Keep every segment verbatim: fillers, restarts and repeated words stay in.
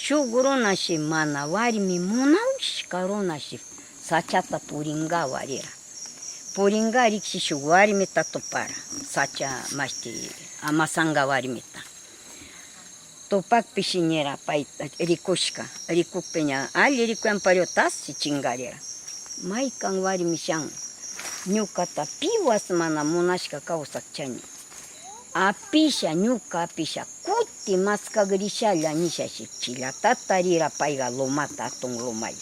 Shuk runashi mana warmi munawshka runashi sachata puringawa rira. Puringa rikshi shuk warmita tupara, sacha mashti amasanga warmita. Tupakpishi nira payta rikushka, rikukpiña alli rikuyan pariutasi chingarira. Maykan warmi shan, ñukata piwas mana munashka kawsakchani. Apisha, ñuka apisha, kuti maskagrishalla nishashi, chillatata rira payga lumata, atun lumay.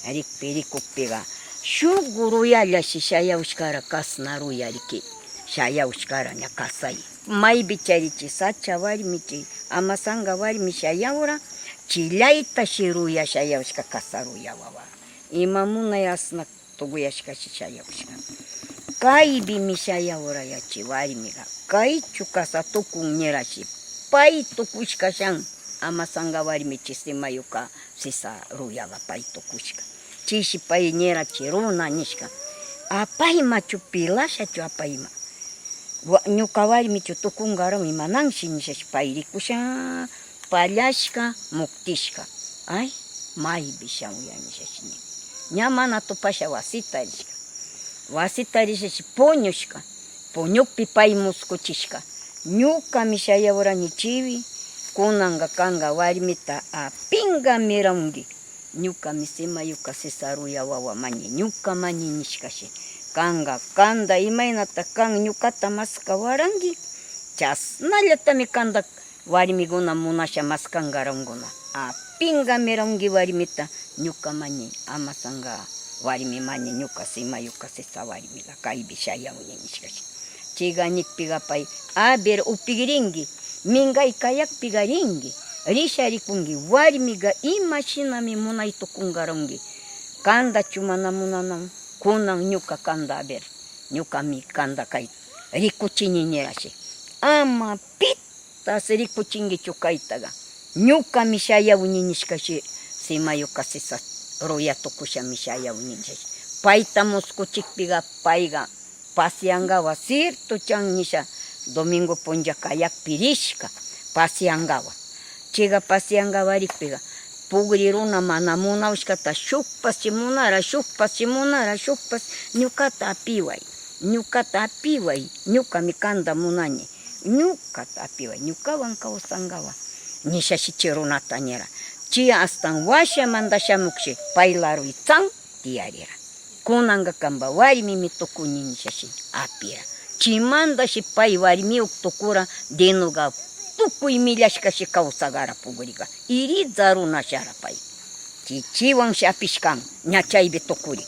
Rikpi, rikukpiga, shuk ruyallashi shayawshkara kasna ruyariki, shayawshkara ña kasay. Maybi charichi sacha warmichi, amasanga warmi shayawra, chillaytashi ruya shayawshka kasa ruya wawa. Ima munay asna tuguyashkashi shayawshka. Kaybimi shayawrayachi warmiga. Kaychu kasa tukun nirashi. Pay tukushka shan amasanga warmichi simayuka sisa ruyaga pay tukushka. Chishi pay nirachi runa nishka. Apaymachu pilashachu apayma. Wa-, ñuka warmichu tukungaram imananshi nishashi pay rikusha. Pallashka, muktishka. Ay, maybi shamuya nishashi nin. Ña mana tupasha wasita rishka. Wasita rishashi puñushka. Puñukpi pay muskuchishka. Ñukami shayawrañichiwi, kunanga kanga warmita apinga miraungi. Ñukami simayuka sisa ruya wawa mañi, ñuka mañi nishkashi. Kanga kanda imaynata kan ñukata maskawarangi. Chasnallatami kanda warmiguna munasha maskangaranguna. Apinga miraungi warmita, ñuka mañi, amasanga warmi mañi, ñuka simayuka sisa warmiga kaybi shayawni nishkashi. Chiga nikpiga pay, a ver, upigringi, mingay kayakpiga ringi, risharikungi, warmiga ima shinami munay tukungarangi, kandachu mana munanan, kunan ñuka kanda, a ver, ñukami kanda kay rikuchini nirashi. Ama pitas rikuchingichu kaytaga. Ñukami shayawni nishkashi, simayuka sisa ruya tukushami shayawni nishashi. Payta muskuchikpiga payga paseangawa, cierto chan nisha, domingo punlla kayakpi rishka, paseangawa. Chiga paseangawa rikpiga, pugri runa mana munawshkata shukpas chimunara, shukpas chimunara, shukpas, ñukata apiway, ñukata apiway, ñukami kanda munani, ñukata apiway, ñukawan kawsangawa, nishashi chi runata nira. Chi astan washamanda shamukshi, pay laruy tsan tiyarira. Kunanga kamba warmimi tukuni nishashi apira. Chimandashi pay warmiuk tukura, denoga tukuy millashkashi kawsagara pugriga. Iriza runashara pay. Chichiwanshi apishkan, ña chaybi tukuri.